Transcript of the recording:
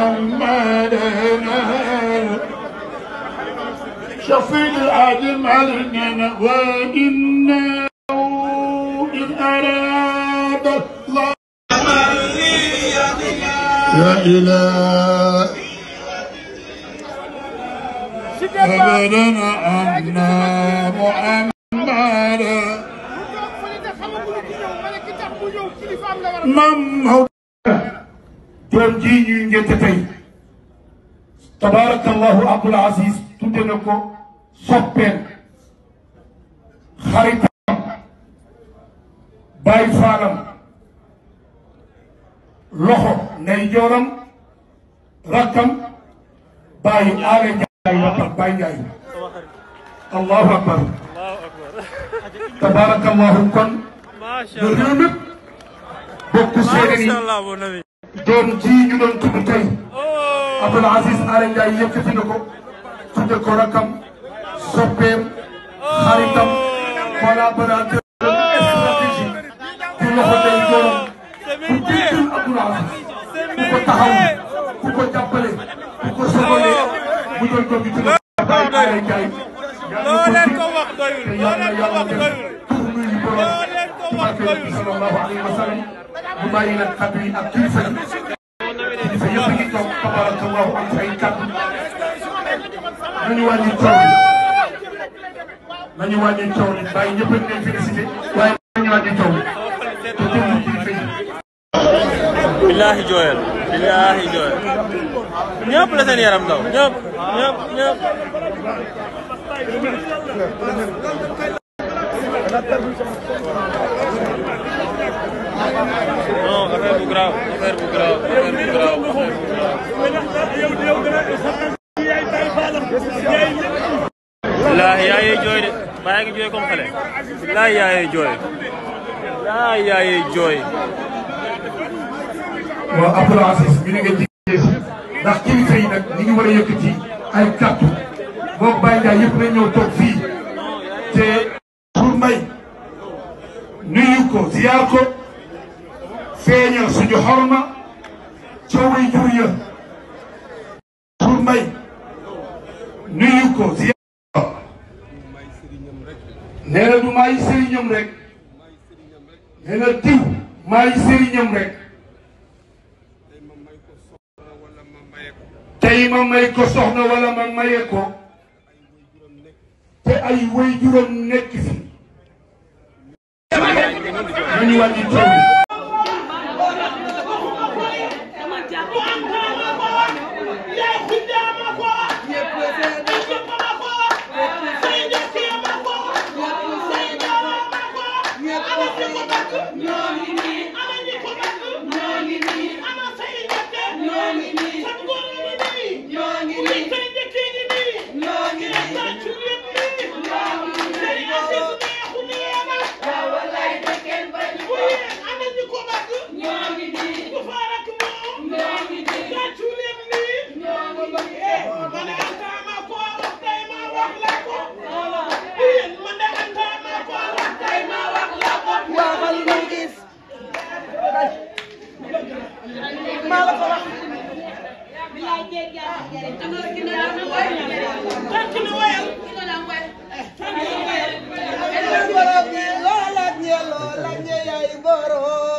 محمدنا شفيع العالم علينا وإنه إن أراد الله يا إله أبدنا أن محمدا مم doom ji ñuy ngénte tey tabarakallahu Abdoul Aziz tudde na ko soppeem xaritam Baay Faalam loxo nday jooram rakkam Baay Aale Njaay rakkam Baay Njaay allahu akbar tabarakallahu kon le réew mépp bokku séeréer doom ji ñu doon tudd tey Abdoul Aziz Aly Ndiaye yëkkati na ko tudde ko rakam soppeem xaritam collaborateur stratégique di loxo day jooram ku jiitul Abdoul Aziz ku ko taxaw ku ko jàppale ku ko sogole mu doon doom ji tudde Aly Ndiaye loo leen ko wax doyul loo leen ko wax doyul loo leen ko wax doyul sallallahu alayhi wa sallam bu bàyyi nag kàddu yi ak kilifa yi kilifa yëpp a ngi toog tabarakallahu am ay kàddu nañu wàññi coow li nañu wàññi coow li bàyyi ñëpp a ngi leen félicité waaye nañu wàññi coow li te déglu kilifa yi. billahi jooyal billahi jooyal ñëpp la seen yaram daw ñëpp ñëpp ñëpp. non affaire bu grave affaire bu grave affaire bu grave. wallaahi yaa yee jooy de bàyyi ngi jooy comme xale. wallaahi yaa yee jooy. wallaahi yaa yee jooy. waaw Abdoul Aziz mi ngi jigéen ndax kilifa yi nag ñi ngi war a yëkkati ay kàddu moom Baye Ndiaye yëpp nañ ñëw toog fii te pour may nuyu ko ziyaar ko feeñal suñu xorma cooway jur ya pour may nuyu ko ziyaar nee na du maay sëriñam rek nee na diw maay sëriñam rek tey ma may ko soxna wala ma maye ko te ay way juróom nekk fi nañu wàññi coow li Lola,